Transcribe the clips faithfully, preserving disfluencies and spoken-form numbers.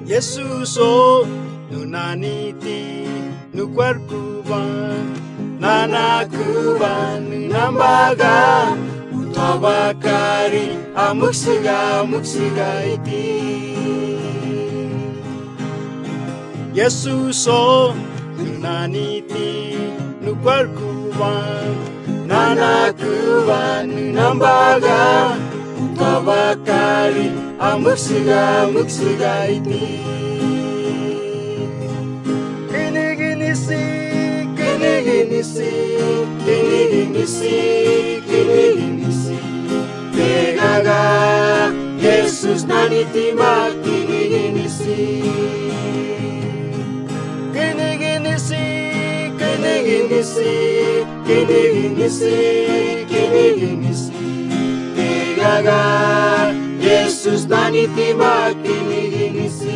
Yesus o, nu naniti, nu kwarkuba, nana kuba, nu nambaga, utaba kari, amuksiga, amuksiga iti. Yesus o, nu naniti, nu kwarkuba, nana kuba, nu nambaga, utaba kari, amuksiga, amuksiga iti. Kiniginisi, kiniginisi, kiniginisi, kiniginisi. Pegaga, Yesus naniti ma kiniginisi. Kiniginisi, kiniginisi, kiniginisi, kiniginisi. Pegaga, Yesus naniti ma kiniginisi.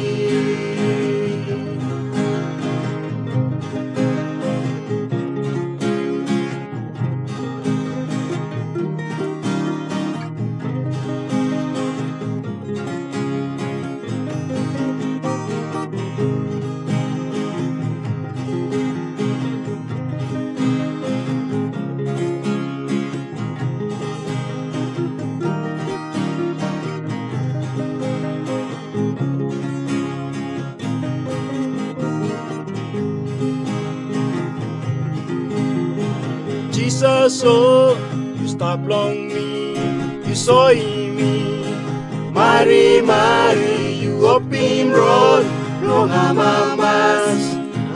Jisas o, yu stap long mi, yu soim mi. Marimari, yu opim rot long amamas,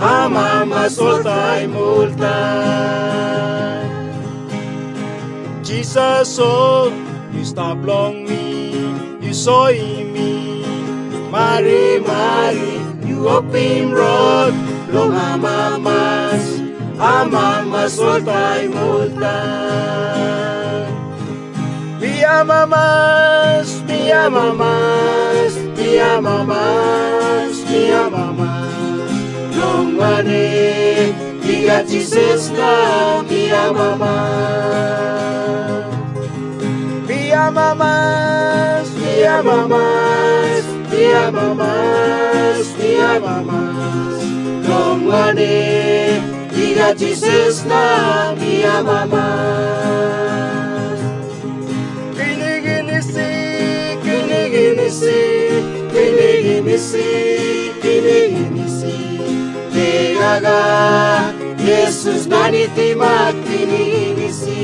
amamas oltaim oltaim. Jisas o, yu stap long mi, yu soim mi. Marimari, yu opim rot long amamas, amamas oltaim oltaim. Mi amamas, mi amamas, mi amamas, mi amamas. Long wanem, mi gat Jisas na mi amamas. Mi amamas, mi amamas, mi amamas, mi amamas. Long wanem, mi gat Jisas na mi amamas. Kiniginisi, kiniginisi, kiniginisi, kiniginisi. Pegaga, Yesus naniti ma kiniginisi.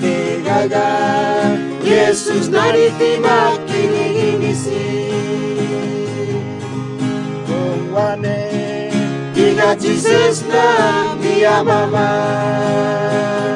Pegaga, Yesus naniti ma kiniginisi. Long wanem, mi gat Jisas na mi amamas.